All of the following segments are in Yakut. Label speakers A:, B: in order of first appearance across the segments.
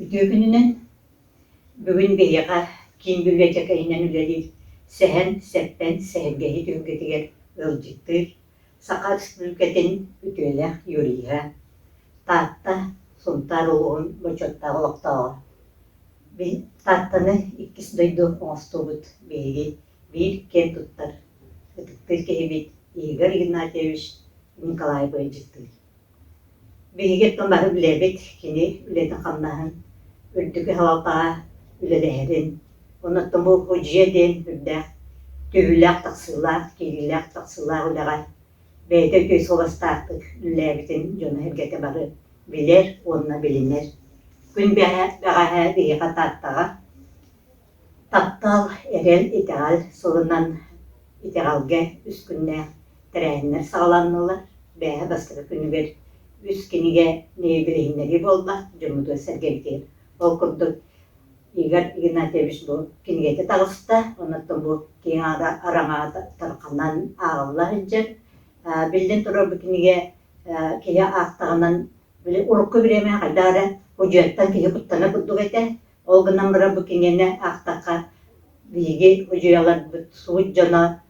A: Үтүө күнүнэн! Бүгүн биһиэхэ киин библиотека иһинэн үлэлиир Сэһэн, Сэппэн сэһэргэһии түһүлгэтигэр ыалдьыттыыр Саха Республикатын үтүөлээх юриһа, Таатта, Сунтаар улууһун бочуоттаах олохтооҕо. Тааттаны иккис дойду оҥостубут биһиги биир киэн туттар, ытыктыыр киһибит Игорь Игнатьевич Николаев ыалдьыттыыр. Биһиги оттон бары билэбит кини үлэтин-хамнаһын, үрдүкү салалтаҕа үлэлэһэрин, онон бу дьиэ диэн үрдээх түһүүлээх-тахсыылаах, киириилээх-тахсыылаах үлэҕэ бэйэтэ үтүө суобастаахтык үлэлээбитин дьоно-сэргэтэ бары билэр уонна билинэр. Күн бэҕэһээ биһиэхэ Тааттаҕа Таптал, эрэл, итэҕэл сылынан итэҕэлгэ үс күннээх тэрээһиннэр саҕаланнылар. Бээһэ бастакы күнүгэр үс кинигэ билиһиннэрии буолла дьоммутугар-сэргэбитигэр. Ол курдук Игорь Игнатьевич бу кинигэтэ таҕыста, онон бу киэҥ араҥаҕа тарҕанан ааҕылла сылдьар. Биллэн турар, бу кинигэ киһи аахтаҕынан били урукку бириэмэ хайдах эрэ удьуоттан киһи куттанар курдук этэ. Ол гынан баран бу кинигэни аахтахха, биһиги удьуйаларбыт суут дьоно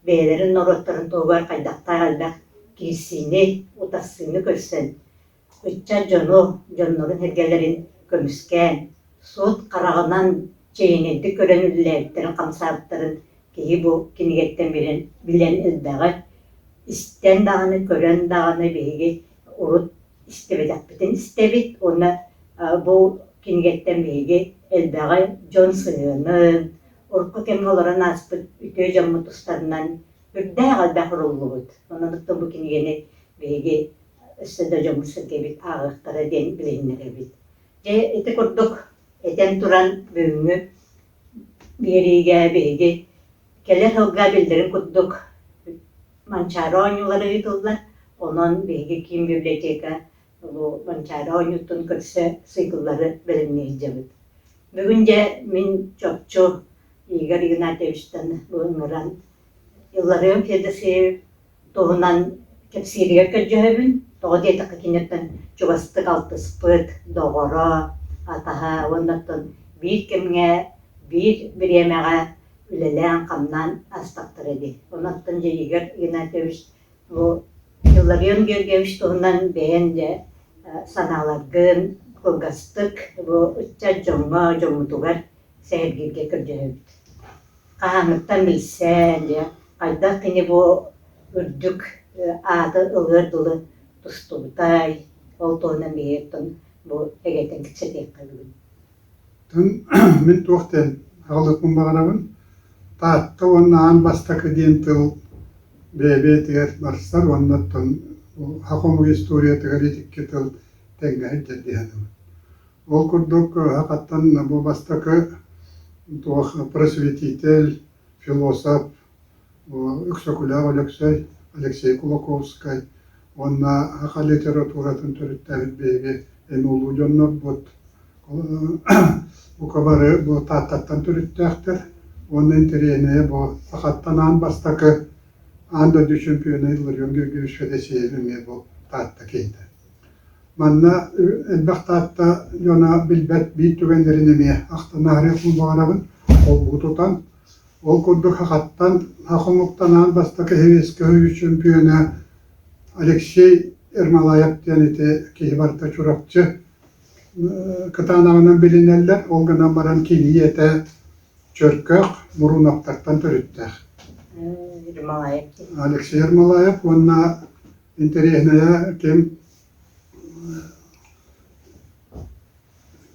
A: бэйэлэрин норуоттарын туһугар хайдахтаах элбэх киирсиини, утарсыыны көрсөн, ыччат дьону, дьоннорун сэргэлэрин көмүскээн, суут хараҕынан чэйиҥэйдик көрөн үлэлээбиттэрин-хамсаабыттарын киһи бу кинигэттэн билэн, билэн элбэҕи истэн даҕаны, көрөн даҕаны биһиги урут истибэтэхпитин истэбит уонна бу кинигэттэн биһиги элбэҕи дьон сыһыанын, урукку кэмҥэ олорон ааспыт үтүө дьоммут тустарынан үрдээх элбэх уруллубут. Онон бу кинигэни биһиги өссө да дьоммут-сэргэбит ааҕыахтара диэн билиһиннэрэбит. Дьэ, ити курдук этэн туран бүгүҥҥү биэриигэ биһиги кэлэр сылга биллэрин курдук Манчаары оонньуулара ыытыллар. Онон биһиги киин библиотека бу Манчаары оонньуутун көрсө цикллары бэлэмнии сылдьабыт. Бүгүн дьэ мин чопчу Игорь Игнатьевичтан бу ыҥыран Илларион Федосеев туһунан кэпсииригэр көрдөһөбүн. Тоҕо диэтэххэ киниттэн чугастык алтыспыт доҕоро, атаһа уонна оттон биир кэмҥэ, биир бириэмэҕэ үлэлээн-хамнаан астахтара дии. Онон дьэ Игорь Игнатьевич бу Илларион Георгиевич туһунан бэйэҥ дьэ санааларгын кылгастык бу ыччат дьоҥҥо, дьоммутугар сэһэргииргэ көрдөһөбүт. Хаһааҥҥыттан билсэн, дьэ, хайдах кини бу үрдүк ааты ылыар дылы тустубутай, ол туһунан биһиги бу эгэтин кэпсэтиэххэ бүгүн.
B: Мин туох диэн аҕалыахпын баҕарабын. Таатта уонна аан бастакы диэн тыл бэйэ-бэйэтигэр барсар уонна оттон саха омук историятыгар итикки тыл тэҥҥэ сылдьар дии саныыбын. Ол курдук сахаттан бу бастакы туох просветитель, философ Өксөкүлээх Өлөксөй, Алексей Кулаковскай уонна саха литературатын төрүттээбит биһиги эн улуу дьоннорбут бука бары бу Тааттаттан төрүттээхтэр уонна интэриэһинэйэ бу сахаттан аан бастакы аан дойду чемпиона Илларион Георгиевич Федосеев эмиэ бу Таатта киһитэ. Манна элбэх Таатта дьоно билбэт биир түгэннэрин эмиэ ахтан аһарыахпын баҕарабын. Холбуу тутан Ол курдук Хахаттан Хомуктан аан бастакы Сэбиэскэй Союз чөмпүйүөнэ Алексей Ермолаев диэн ити киһи барыта Чурапчы кытаанаҕынан билинэллэр. Ол гынан баран кини ийэтэ Чөркөөх Муруновтартан төрүттээх.
A: Ермолаев.
B: Алексей Ермолаев уонна интэриэһинэйэ ким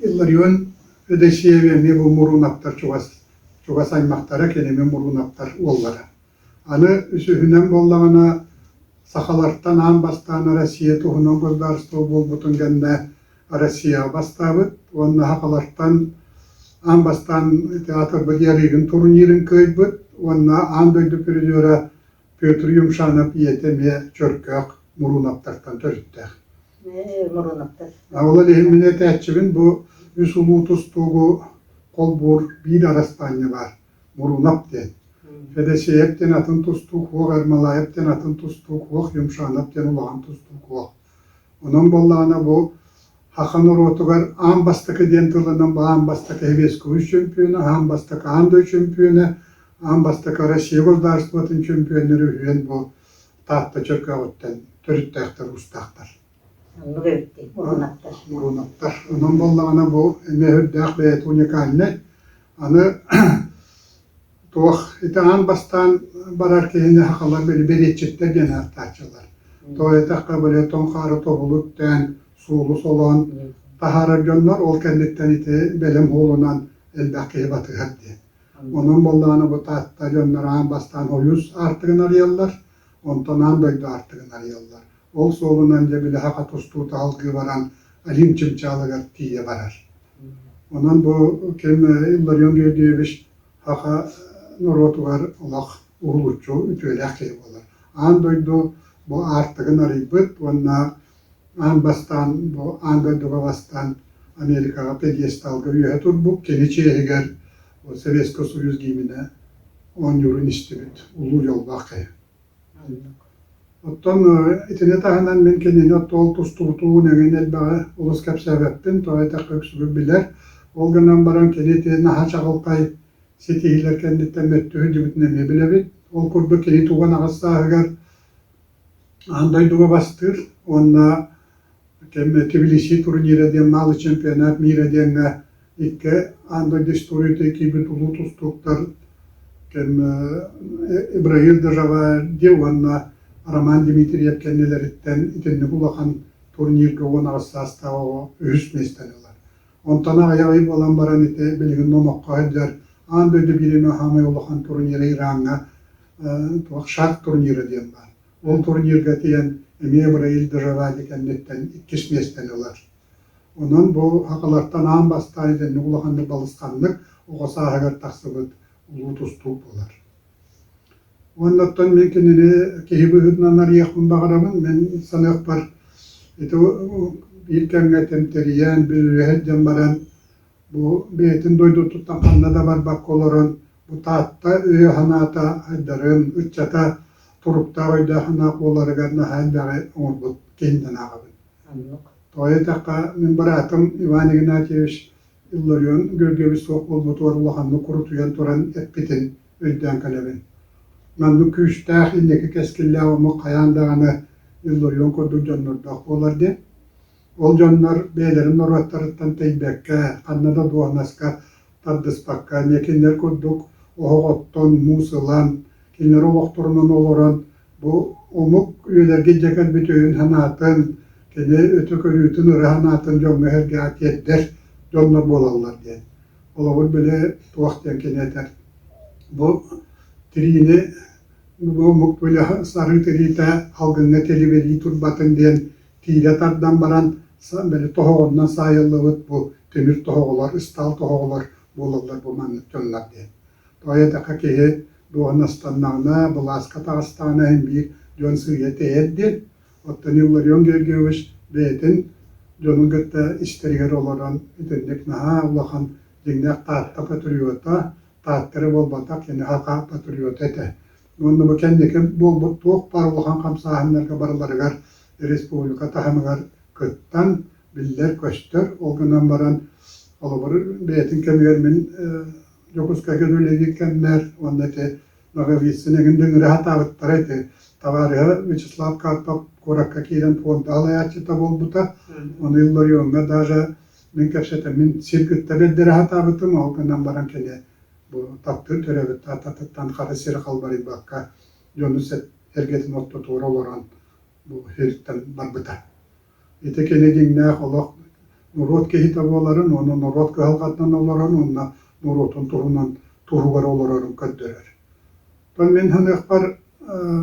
B: Илларион Федосеев эмиэ бу Муруновтар чугас чугас аймахтара кинини Муруновтар уоллара. Аны үсүһүнэн буоллаҕына сахалартан аан бастаан Россия туһунан государство буолбутун кэннэ Россияҕа бастаабыт уонна сахалартан аан бастаан театрбыт Ярыгин турнирын кыайбыт уонна аан дойду призера Петр Юмшанов ийэтэ эмиэ Чөркөөх Муруновтартан төрүттээх.
A: Муруновтар.
B: Ол иһин мин этээччибин бу үс улуу тустуугу холбуур биир араспаанньа баар Мурунов диэн. Федосеев диэн атын тустуук уох, Ермолаев диэн атын тустуук уох, Юмшанов диэн улахан тустуук уох. Онон буоллаҕына бу Саха норуотугар аан бастакы диэн тылынан аан бастакы Сэбиэскэй чөмпүйүөнэ, аан бастакы аан дойду чөмпүйүөнэ, аан бастакы Россия государствотын чөмпүйүөннэрэ үһүөн бу Таатта Чөркөөҕүттэн төрүттээхтэр, уустаахтар.
A: Оннук эбит дии, Мурунаттар.
B: Мурунаттар. Онон буоллаҕына бу эмиэ үрдээх бэйэтэ уникальнай. Аны туох ити аан бастаан барар киһини сахалар били бэриэтчиттэр диэн ааттааччылар. Тоҕо диэтэххэ били тоҥ хаары тобулу үктээн, суолу солоон таһаарар дьоннор ол кэнниттэн ити бэлэм уолунан элбэх киһи батыһар диэн. Онон буоллаҕына бу Таатта дьоннор аан бастаан Ойуус аартыгын арыйаллар, онтон аан дойду аартыгын арыйаллар. Ол суолунан дьэ били саха тустуута салгыы баран Олимп чыпчаалыгар тиийэ барар. Онон бу ким Илларион Георгиевич саха норуотугар олох уһулуччу үтүөлээх киһи буолар. Аан дойду бу аартыгын арыйбыт уонна аан бастаан бу аан дойдуга бастаан Америкаҕа пьедесталга үөһэ турбут кини чиэһигэр Советский Союз гимнэ оонньуурун истибит улуу дьоллоох киһи. Оттон итини таһынан мин кинини оттоол тустуутун эҥин элбэҕи олус кэпсээбэппин, тоҕо этэххэ үксүгүн билэр. Ол гынан баран кини ити наһаа чаҕылхай ситиһиилэр кэнниттэн мөттүһү дьыбытын эмиэ билэбит. Ол курдук кини туган аҕыс сааһыгар аан дойдуга бастыыр уонна Тбилиси турнира диэн Малый чемпионат мира диэҥҥэ икки аан дойду историятыгар киирбит улуу тустууктар Ибрагим Дожавади уонна Роман Дмитриев кэннилэриттэн итинник улахан турнирга 18 саастаах оҕо үһүс миэстэни ылар. Онтон аҕыйах ый буолан баран ити билигин номоххо сылдьар аан дойду биир саамай улахан турнира Ираҥҥа туох шах турнира диэн баар. Ол турнирга тиийэн эмиэ Ибраил Дожавади кэнниттэн иккис миэстэни ылар. Онон бу сахалартан аан бастаан итинник улаханнык балысханнык оҕо сааһыгар тахсыбыт улуу тустуук буолар. Уонна оттон мин кинини киһи быһыытынан арыйыахпын баҕарабын. Мин саныахпар ити биир кэмҥэ тэмтэрийэн, бүрүөһэ илдьэн баран Бу бэйэтин дойдутуттан ханна да барбакка олорон, бу Таатта өйө-санаата айдарын, ыччата туруктаах өйдөөх-санаах буоларыгар наһаа элбэҕи оҥорбут киһинэн ааҕабын.
A: Оннук.
B: Тоҕо диэтэххэ, мин быраатым Иван Игнатьевич Илларион Георгиевич суох буолбутугар улаханнык курутуйан туран эппитин өйдөөн кэлэбин. Маннык күүстээх, инники кэскиллээх омук хайаан даҕаны Илларион курдук дьоннордоох буолар диэн. Ол дьоннор бэйэлэрин норуоттарыттан тэйбэккэ, ханна да дуоһунаска тардыспакка, эмиэ кинилэр курдук оһох оттон, муус ылан, кинилэр олохторунан олорон, бу омук үйэлэргэ илдьэ кэлбит өйүн-санаатын, кини өтө көрүүтүн, ыра санаатын дьоҥҥо-сэргэҕэ тиэрдэр дьоннор буолаллар диэн. Холобур, били туох диэн кини этэр, бу тириини бу омук били сарыы тириитэ салгыҥҥа тэлибирии турбатын диэн Тиирэ тардан баран били тоһоҕоннон саайыллыбыт бу тимир тоһоҕолор, ыстаал тоһоҕолор буолаллар бу маннык дьоннор диэн. Тоҕо диэтэххэ киһи дуоһунастаннаҕына, былааска таҕыстаҕына иһин биир дьон сыыйа тэйэр диэн. Оттон Илларион Георгиевич бэйэтин дьонун кытта истэригэр олорон итинник наһаа улахан дьиҥнээх Таатта патриота, Таатта эрэ буолбатах, кини саха патриота этэ. Уонна бу кэнники буолбут туох баар улахан хамсааһыннарга барыларыгар республика таһымыгар кыттан биллэр-көстөр. Ол гынан баран, холобур, бэйэтин кэмигэр мин Дьокуускайга үлэлиир кэммэр уонна ити Ноговицын эҥин да ыҥыра сатаабыттара ити табаарыһа Вячеслав Карпов куоракка киирэн фонда салайааччыта буолбута. Ону Илларионҥа даже мин кэпсэтэммин сир кытта бэрдэрэ сатаабытым, ол гынан баран кини бу таптыыр төрөөбүт Тааттатыттан хара сири халбарыйбакка дьону сэргэтин ортотугар олорон бу сириттэн барбыта. Ити кини дьиҥнээх олох норуот киһитэ буоларын уонна норуот кыһалҕатынан олорон уонна норуотун туһунан туһугар олорорун көрдөрөр. Оттон мин саныахпар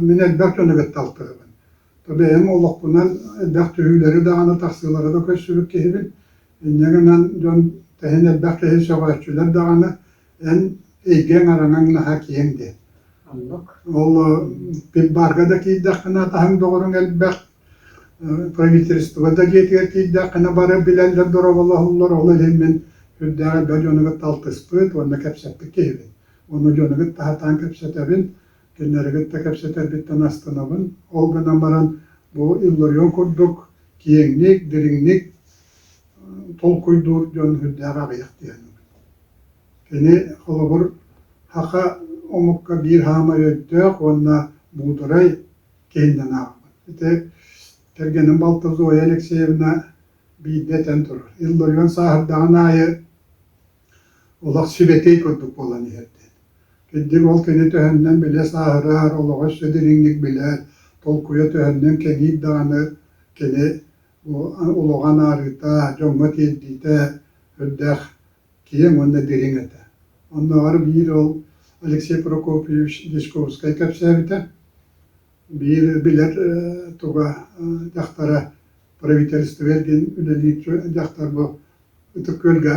B: мин элбэх дьону кытта алтыһабын. Бэйэм олохпунан элбэх түһүүлэри даҕаны тахсыылары да көрсүбүт киһибин. Инньэ гынан дьон тэһин элбэх киһи сөҕөөччүлэр даҕаны эн эйгэҥ араҥаҥ наһаа киэҥ диэн.
A: Оннук.
B: Ол пивбарга да киирдэххинэ атаһыҥ доҕоруҥ элбэх, правительство да дьиэтигэр киирдэххинэ бары билэллэр дорооболоһоллор, ол иһин мин сүрдээх элбэх дьону кытта алтыспыт уонна кэпсэппит киһибин. Уонна дьону кытта сатаан кэпсэтэбин, кинилэри кытта кэпсэтэрбиттэн астынабын. Ол гынан баран бу Илларион курдук киэҥник, дириҥник. толкуйдуур дьон сүрдээх аҕыйах диэн. Кини, холобур, саха омукка биир хаамай өйдөөх уонна муударай киһиннэн ааҕабын. Ити кэргэним балта Зоя Алексеевна биирдэ этэн турар: Илларион сааһырдаҕын аайы олох сибэтиэй курдук буолан иһэр диэн. Кырдьык ол кини төһөннөн билэ сааһырар, олоҕу өссө дириҥник билэр, толкуйа төһөннөн кэҥиир даҕаны кини бу олоҕу анаарыыта, дьоҥҥо тиэрдиитэ үрдээх киэҥ уонна дириҥ этэ. Оннооҕор биир ол Алексей Прокопьевич Дьячковскай кэпсээбитэ, биир билэр туга дьахтара правительство эргин үлэлиир дьахтар бу Ытык Күөлгэ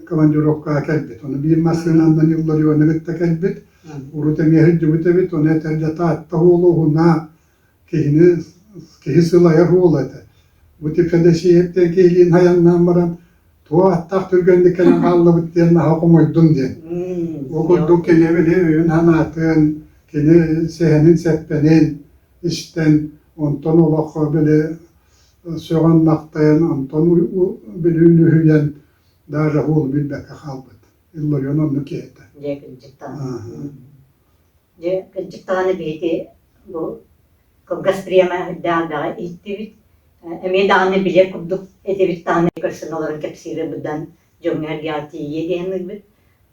B: командировкаҕа кэлбит. Ону биир массыынанан Илларионы кытта кэлбит. Урут эмиэ сылдьыбыт эбит. Ону этэргэ Таатта уола уһуна киһини киһи сылайар уола этэ. Бу Федосеевтэн киһилиин айаннаан баран туох аттаах түргэнник кэлэн хааллыбыт диэн наһаа хомойдум диэн. Ол курдук кини били өйүн-санаатын, кини сэһэнин-сэппэнин истэн, онтон олоххо били сөҕөн-махтайан, онтон били үлүһүйэн даже уолу билбэккэ хаалбыт. Илларион оннук киһи этэ.
A: Дьэ, кырдьык даҕаны. Дьэ, кырдьык даҕаны биһиги бу кылгас бириэмэ элбэҕи иһиттибит. Эмиэ даҕаны билэр курдук этибит даҕаны көрсөн олорон кэпсиирэ быдан дьоҥҥо-сэргэҕэ тиийиэ диэн ыйбыт.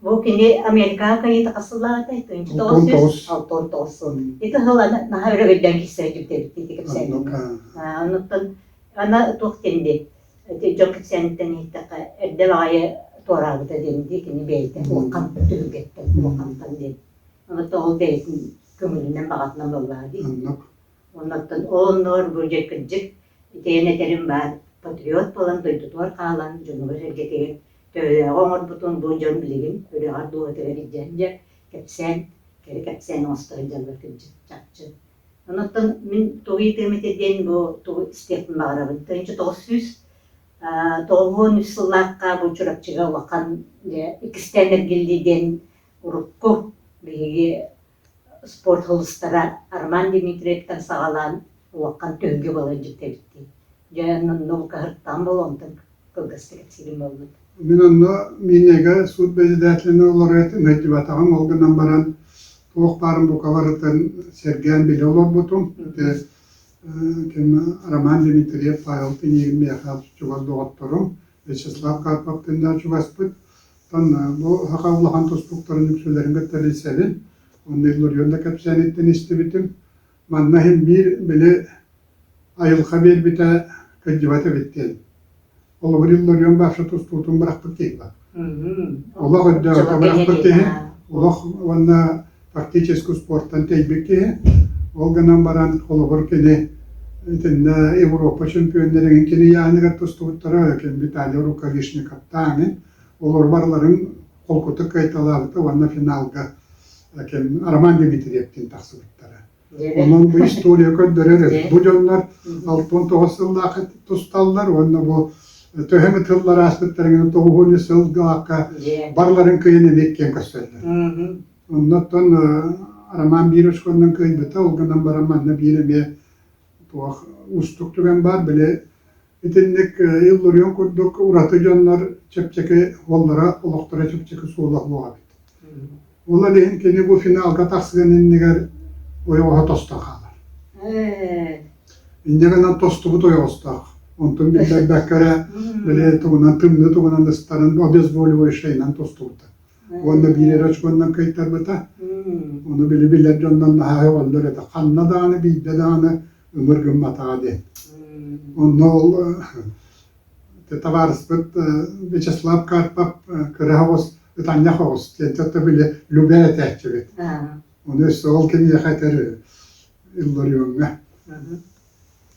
A: Бу кини Америкаҕа кайыыта хас сыллааҕытай? 1969 сыл. Ити сыл наһаа өрөгөйдөөн киирсэ сылдьыбыт ити кэпсээнин. Оннуттан ана туох диэн дии дьон кэпсээниттэн иһиттэххэ эрдэ баҕайы туораабыта диэн дии кини бэйэтэ улахан түһүлгэттэн улахантан диэн. Онуттан ол бэйэтин көҥүлүнэн баҕатынан буоллаҕа дии. Оннуттан ол оннугар бу дьэ кырдьык итиэн этэрим баар патриот буолан дойдутугар хаалан дьонугар-сэргэтигэр төһөлөөҕү оҥорбутун бу дьон билигин үрэҕэр дууһатыгар илдьэн дьэ кэпсээн кэрэ кэпсээн оҥосто сылдьаллар кырдьык чахчы. Онуттан мин тугу ыйытыам этэ диэн бу тугу истиэхпин баҕарабын. 1993 сыллаахха бу Чурапчыга улахан дьэ иккистээн эргиллии диэн урукку биһиги спорт холустара Роман Дмитриевтэн саҕалаан улахан түһүлгэ буола илдьиттэ эбиттии. Дьэ, онно кыһыртаан буолуо, онтон кылгастык кэпсиирим буолбут.
B: Мин онно Минега суут председателинэ олорор этим, ол гынан баран туох баарын бука барытын сэргээн билэ олорбутум. Ити ким Роман Дмитриев, Павел Пинигин миэхэ чугас доҕотторум, Вячеслав Карповтыын да чугаспыт. Оттон бу саха улахан тустууктарын үксүлэрин кытта билсэбин. Онно Илларион да кэпсээниттэн истибитим. Манна иһин биир били айылҕа биэрбитэ кырдьыбат эбит диэн. Холобур, Илларион Баша тустуутун бырахпыт киһи бар. Олох өйдөөбөккө бырахпыт киһи, олох уонна фактически спортан тэйбит киһи. Ол гынан баран, холобур, кини итиннэ Европа чемпионнарын кини ыйааһыныгар тустубуттара, ким Виталий Рукавишниковтааҥын, Олор барыларын холкутук кыайталаабыта уонна финалга ким Роман Дмитриевтин тахсыбыттара. Онон бу история көрдөрөр эбит. Бу дьоннор 69 сыллаах тусталлар уонна бу төһө эмит сыллар ааспыттарыгар тоҕуһуну сылгаакка барыларын кыйын эмиэ киэн көрсөллөр. Оннуттан Роман биир очконнан кыайбыта, ол гынан баран манна биир эмиэ туох уустук түгэн баар, били Итинник Илларион курдук ураты дьоннор чэпчэки уоллара олохторо чэпчэки суола суох эбит. Ол иһин кини бу финалга тахсыан иннигэр ойоҕоһо тостон хаалар. Инньэ гынан тостубут ойоҕостоох. Онтон биллэрбэккэ эрэ били тугунан тымныы тугунан ыстарын обезболивающайынан тостубута. Уонна биир эрэ очконнан кыайтарбыта. Ону били билэр дьоннон наһаа өҕөллөр этэ. Ханна даҕаны биирдэ даҕаны ымыр гымматаҕа диэн. Онно ол табаарыспыт Вячеслав Карпов кыра оҕус, ытанньах оҕус диэн то били Любэ этээччибит. Ону өссө ол киниэхэ этэр Иллариоҥҥа.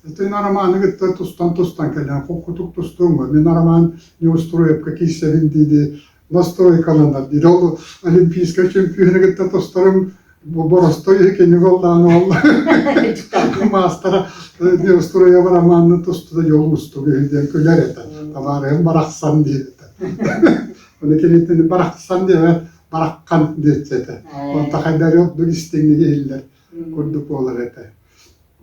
B: Итин Романы кытта тустан-тустан кэлэн холкутук тустуоҥ Мин Роман Неустроевка киирсэбин дии-дии настройкаланар диир. Ол олимпийскай чемпионы кытта тустарым боростой кини буоллаҕына ол маастара Неустроева Романны тустуда дьол уустук үһү диэн күлэр этэ. Табаарыһым барахсан диир этэ. Ону киниттэн барахсан диэбэт бараххан диэччи этэ. Онто хайдары ордук истиҥник иһиллэр курдук буолар этэ.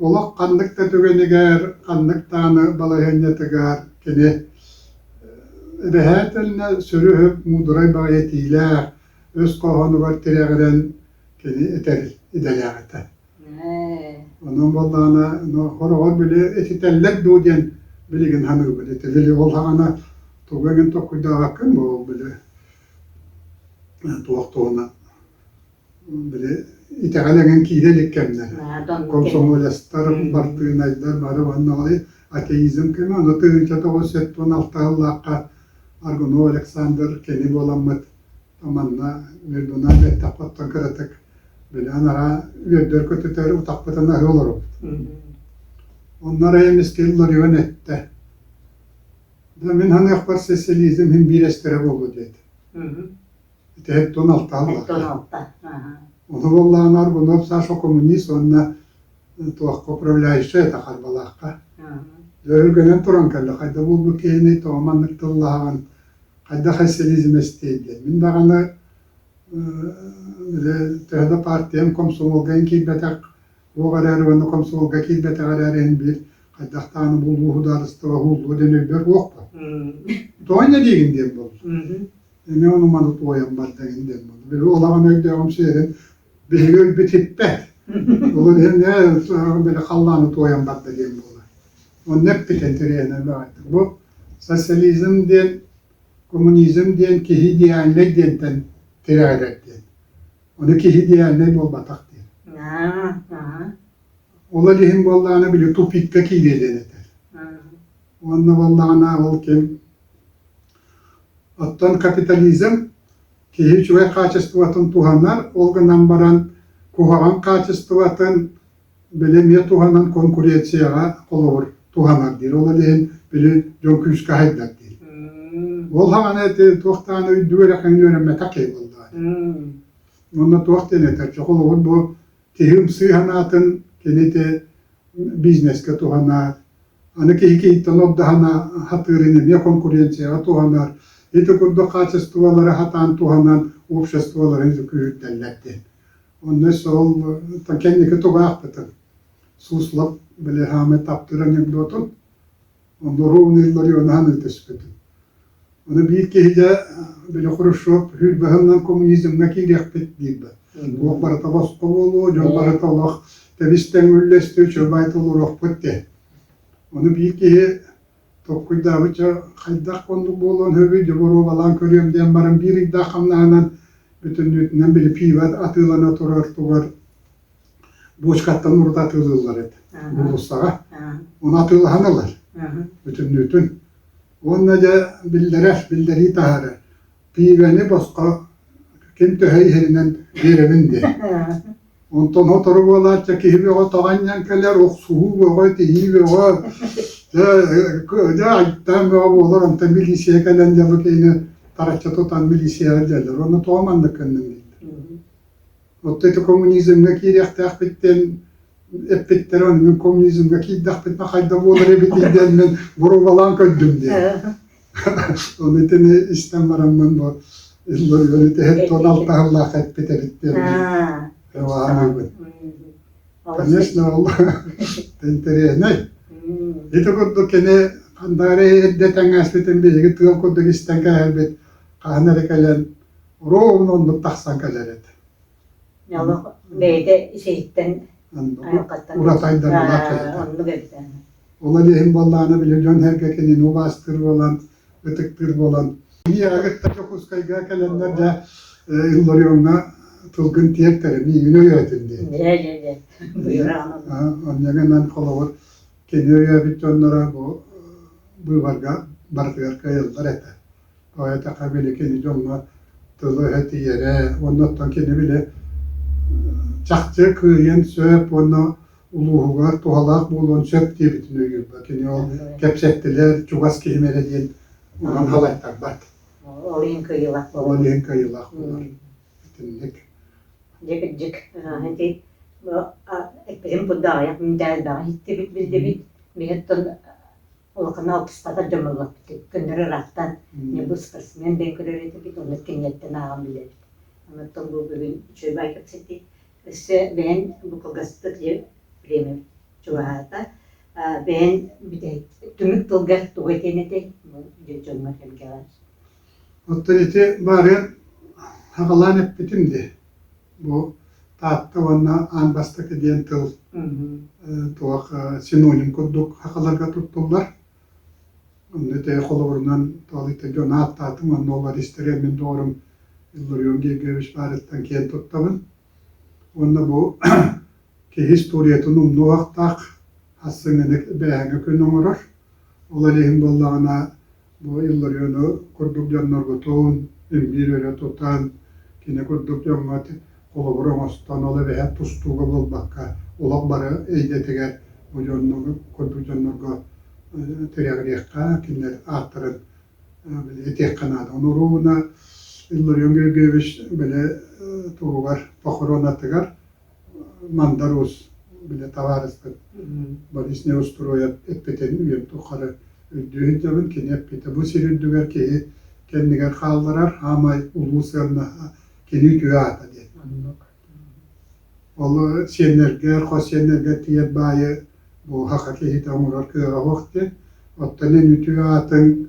B: Олох ханнык да түгэнигэр, ханнык даҕаны балаһыанньатыгар кини. Эбэһээтэлинэ сөрү-өһүк муударай баҕайы этиилээх, өс хоһоонугар тирэҕирэн кини этэр идэлээх этэ. Онон буоллаҕына, хороҕор били этитэллэр дуу диэн билигин саныыбын. Ити били ол саҕана тугу эҥин толкуйдаабаккын буол били туох туһунан били итэҕэл эҥин киирэ илик кэмнэрэ. Комсомолецтар, бартыынайдар бары уонна ол атеизм кэмэ. Ону 1976 сыллаахха Аргунов Александр кини буоламмыт манна между нами эттэххэ оттон кыратык били анараа үөрдэр-көтүтэр утахпытын аһыы олоробут. Онно арай эмискэ Илларион эттэ. Да мин саныахпар социализм иһин биир эстэрэ буолуо диэтэ. Ити хэттон алта алта. Ону буоллаҕына Аргунов Саша коммунист уонна туохха управляющай этэ Харбалаахха. Дьэ өргөнөн туран кэллэ хайда буолбут киһини тоҕо маннык тыллаһаҕын хайдах социализм эстиэй диэн. Мин даҕаны били төһө да партиям комсомолга киирбэтэх уох эрээри уонна комсомолга киирбэтэх эрээри иһин биир хайдах даҕаны булуу судаарыстыба уһуллуо диэн өйбөр уохпа. Тоҕо инньэ диигин диэн буолла. Эмиэ ону маны туойан барда диэн буолла. Били олаҕын өйдөөҕүм сиэрин биһиги өйбүт сиппэт. Ол иһин били халлааны туойан барда диэн буолар. Онно эппит интэриэһинэй баҕайытык. Бу социализм диэн, коммунизм диэн киһи идеальнай диэнтэн тирэҕирэр диэн. Ону киһи идеальнай буолбатах диэн. Ол иһин буоллаҕына били тупикка киириэ диэн этэр. Уонна буоллаҕына ол ким оттон капитализм киһи үчүгэй хаачыстыбатын туһанар, ол гынан баран куһаҕан хаачыстыбатын били эмиэ туһанан конкуренцияҕа холобур туһанар диир. Ол иһин били дьон күүскэ хайдар диир. Ол хаҕана ити туох даҕаны өйдүү эрэ үөрэммэтэх киһи буоллаҕа. Онно туох диэн этэр? Холобур бу киһи ымсыы санаатын кини ити бизнескэ туһанар, аны киһи киһиттэн ордоһона сатыырын эмиэ конкуренцияҕа туһанар, ити курдук хаачыстыбалары сатаан туһанан обществоларын күүһүрдэллэр диэн. Онно ол кэнники тугу аахпытым? Суслов били хаамай таптыыр анекдотун онно ровно Илларионаһан ыытыспытым. Ону биир киһи дьэ били Хрущев сүүрбэһинэн коммунизмҥа киириэхпит диир Туох барыта босхо буолуо, дьон барыта олох тэбис-тэҥ үллэстүү, чөбай толоруохпут диэн. Ону биир киһи толкуйдаабычча хайдах оннук буолуон сөбүй, дьэ боруобалаан көрүөм диэн баран биир ыйдаах хамнаһынан бүтүннүүтүнэн били пиво атыылана турар тугар бочкаттан урут атыылыыллар этэ уулуссаҕа. Ону атыылаһан ылар бүтүннүүтүн. Уонна дьэ биллэрэр, биллэрии таһаарар. Пиибэни босхо ким төһө иһэринэн биэрэбин диэн. Онтон сотору буолааччы киһи бөҕө тоҕо анньан кэлэр, охсуһуу бөҕө, тиһии бөҕө, дьэ, дьэ айдаан бөҕө буолар, онтон милиция кэлэн дьэ бу киһини тараччы тутан милицияҕа илдьэллэр. Уонна тоҕо маннык гынныҥ дииллэр. Оттон ити коммунизмҥа киириэхтээхпит диэн эппиттэрэ, ону мин коммунизмҥа киирдэхпитинэ хайда буолар эбитий диэн мин боруобалаан көрдүм диэн. Ону итини истэн бараммын бу Илларионы тэһит алтаһыллаах эппит эбит диэн эвааныбын. Конечно, ол интэриэһинэй. Ити курдук кини хандаары эрдэ тэҥҥээспитин биһиги тыал курдук истэн кээһэрбит хаһан эрэ кэлэн ровно оннук тахсан кэлэр этэ.
A: Олох бэйэтэ исиһиттэн айылҕаттан
B: уратайдарылаах киһитэ.
A: Оннук эбит.
B: Ол иһин буоллаҕына били дьон сэргэ кинини убаастыыр буолан, ытыктыыр буолан Миэхэ кытта Дьокуускайга кэлэннэр дьэ Иллариоҥҥа тылгын тиэртэрэ миигин өйөөтүн диэн.
A: Дьэ дьэ дьэ. Буйраҕын
B: Онно гынан холобур кини өйөөбүт дьонноро бу быыбарга барытыгар кыайаллар этэ. Тоҕо эттэххэ били кини дьоҥҥо тылы-өһө тиийэрэ уонна оттон кини били чахчы кыайыан сөп уонна улууһугар туһалаах буолуон сөп диэбитин өйүүр. Кини ол кэпсэттилэр, чугас киһим эрэ диэн онон халайтарбат.
A: Ол иһин кыайыылаах буолар.
B: Ол иһин кыайыылаах буолар. Итинник.
A: Дьэ кырдьык, ити эппитим курдук аҕыйах мүнүүтэ элбэҕи иһиттибит, биллибит. Мин улахан алтыспатар дьон буоллахпыт. Көннөрү ыраахтан не бу спортсмен диэн көрөр этибит, онно кинигэттэн ааҕан билэбит. Онтон бу бүгүн үчүгэй баай кэпсэтии. Өссө бэйэҥ бу кылгастык время чугаһаата. Бэйэҥ бүтэһик түмүк тылгар тугу этиэн этэй бу дьоҥҥор-сэргэҕэр?
B: Оттон ити баарыан аҕалаан эппитим дии. Бу Таатта уонна аан бастакы диэн тыл туох синоним курдук сахаларга туттуллар. Онно ити холобурунан туох дьон ааттаатым уонна олор истэрэ мин доҕорум Илларион Георгиевич баарыттан киэн туттабын. Уонна бу киһи историятын умнуохтаах ассыҥҥыны бээһэҥҥэ күн оҥорор. Ол иһин буоллаҕына бу Иллариону курдук дьонноргутун имбиир өрө тутан, кини курдук дьоҥҥо холобур оҥостон, ол эбэһээт тустууга буолбакка, олох бары эйгэтигэр бу дьоннору курдук дьоннорго тирэҕириэххэ, кинилэр ааттарын этиэххэ наада. Ону уруубуна Илларион Георгиевич били туһугар похоронатыгар Мандар Уус били табаарыспыт Борис Неустроев эппитин үйэм тухары өйдүү сылдьабын. Кини эппитэ бу сир үрдүгэр киһи кэннигэр хаалларар хаамай улуу сыаннаһа кини үтүө аата диэн. Ол сиэннэргэр, хос сиэннэргэр тиийэр баайы бу саха киһитэ оҥорор кыаҕа суох диэн. Оттон эн үтүө аатыҥ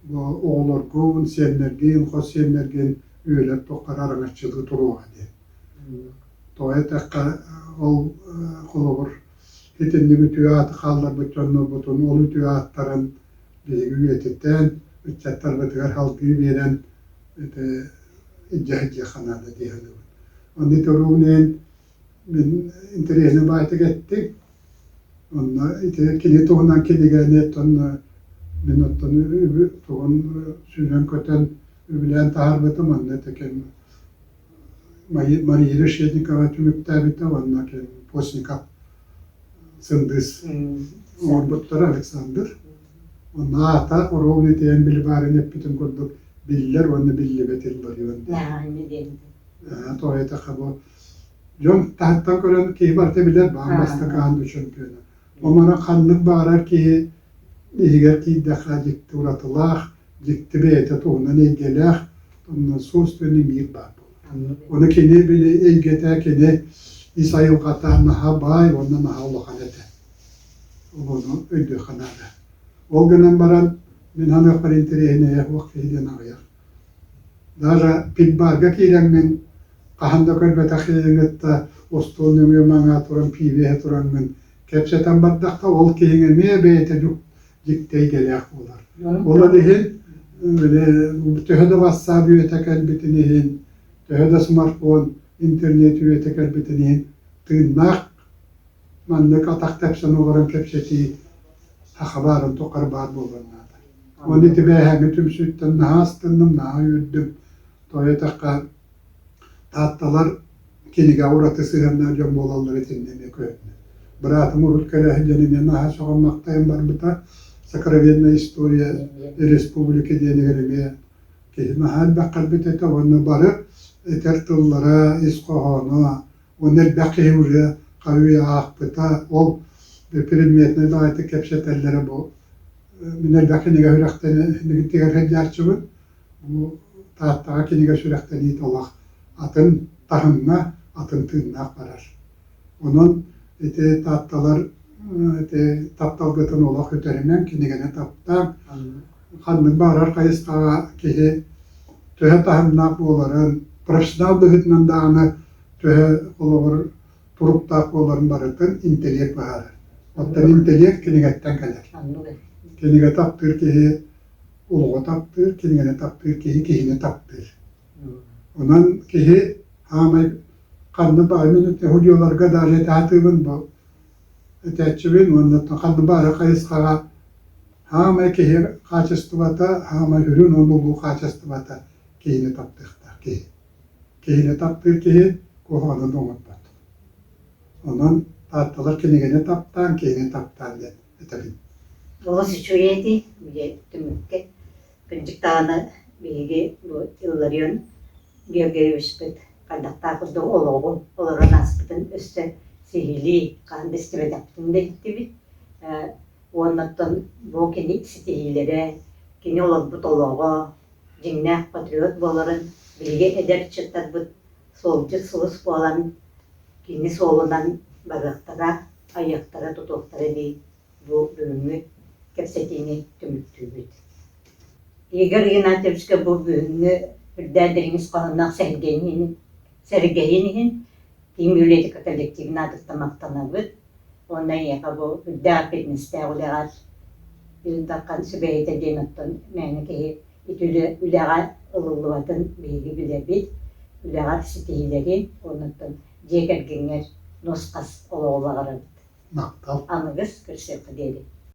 B: бу оҕолоргун, сиэннэргин, хос сиэннэргин үйэлэр тухары араҥаччылыы туруоҕа диэн. Тоҕо эттэххэ, ол холобур итинник үтүө ааты хаалларбыт дьоннорбутун ол үтүө ааттарын биһиги үйэтитэн, ыччаттарбытыгар салгыы биэрэн ити илдьэ сылдьыахха наада дии саныыбын. Онно ити уруубунан мин интэриэһинэй баайтык эттиҥ. Онно ити кини туһунан кинигэни оттон мин оттон тугун сүүрэн-көтөн үбүлээн таһаарбытым онно ити кэм Мария Решетникова түмүктээбитэ уонна Постников Сындыыс оҥорбуттара Александр. Онно аата оруобуна итийэн били баарын эппитин курдук биллэр уонна биллибэт Илларион диэн. Тоҕо диэтэххэ бу дьон таһыттан көрөн киһи барыта билэр баан бастакы аан дойду чемпиона. Омара ханнык баҕарар киһи иһигэр киирдэххэ дьикти уратылаах, дьикти бэйэтэ туһунан эйгэлээх, онно собственный мир баар буолар. Ону кини били эйгэтэ, кини ис айылҕата наһаа баай уонна наһаа улахан этэ. Ол ону өйдүөххэ наада. Ол гынан баран, мин саныахпар интэриэһинэйэ суох киһи диэн аҕыйах. Даже пивбарга киирэҥҥин хаһан да көрбөтөх киһигин кытта остуол нөҥүө маҥаа туран пиибэ иһэ тураҥҥын кэпсэтэн бардахха, ол киһиҥ эмиэ бэйэтэ дьикти эйгэлээх буолар. Ол иһин төһө да ватсап үйэтэ кэлбитин иһин, төһө да смартфон, интернет үйэтэ кэлбитин иһин тыыннаах маннык атах тэпсэн олорон кэпсэтии саха баарын тухары баар буолуон наада. Уонна ити бээһээҥҥи түмсүүттэн наһаа астынным, наһаа үөрдүм. Тоҕо диэтэххэ, Таатталар кинигэҕэ ураты сыһыаннаах дьон буолаллара итиннэ эмиэ көһүннэ. Быраатым урут кэлэ сылдьан эмиэ наһаа сөҕөн-махтайан барбыта. Сокровенная история республики диэнигэр эмиэ киһи наһаа элбэх кэлбит этэ уонна бары этэр тыллара, ис хоһооно уонна элбэх киһи уже хас аахпыта, ол предметнэй баҕайытык кэпсэтэллэрэ бу мин элбэх кинигэ сүрэхтэниитигэр сылдьааччыбын. Бу Тааттаҕа кинигэ сүрэхтэниитэ олох атын таһымҥа, атын тыыннаах барар. Онон ити таатталар ити тапталгытын олох үтэримэҥ, кинигэни таптааҥ. Ханнык баҕарар хайысхаҕа киһи төһө таһымнаах буоларын, профессионал быһыытынан даҕаны төһө холобур туруктаах буоларын барытын интеллект быһаарар. Оттон интеллект кинигэттэн кэлэр. Кинигэ таптыыр киһи олоҕу таптыыр, кинигэни таптыыр киһи киһини таптыыр. Онон киһи хаамай ханна баҕар мин худьуоларга даже этэ сатыыбын бу этээччибин уонна ханна баары хайысхаҕа хаамай киһи хаачыстыбата, хаамай үрүн уонна улуу хаачыстыбата киһини таптыахтаах киһи. Киһини таптыыр киһи куһаҕаны да оҥорбот. Онон Таатталар кинигэни таптаан, киһини таптаан диэн этэбин.
A: Олус үчүгэй этий, били түмүккэ. Кырдьык даҕаны биһиги бу Илларион Георгиевичпыт хайдахтаах курдук олоҕу олорон ааспытын өссө сиһилии хаһан да истибэтэхпитин да иһиттибит. Уонна оттон бу кини ситиһиилэрэ, кини олорбут олоҕо, дьиҥнээх патриот буоларын биһиги эдэр ыччаттарбыт суолдьут сулус буолан кини суолунан барыахтара, айыахтара, тутуохтара дии. бу бүгүҥҥү кэпсэтиини түмүктүүбүт. Игорь Игнатьевичка бу бүгүҥҥү үрдээн дириҥ ис хоһоонноох сэһэргэһиин иһин Киин библиотека коллективын аатыттан махтанабыт уонна эйиэхэ бу үрдээх эппиэтинэстээх үлэҕэр Ил Дархан сүбэһитэ диэн оттон мээнэ киһи ити үлэҕэ ылыллыбатын биһиги билэбит. Үлэҕэр ситиһиилэри уонна оттон дьиэ кэргэҥҥэр нус-хас олоҕу баҕарабыт.
B: Махтал.
A: Аныгыс көрсүөххэ диэри.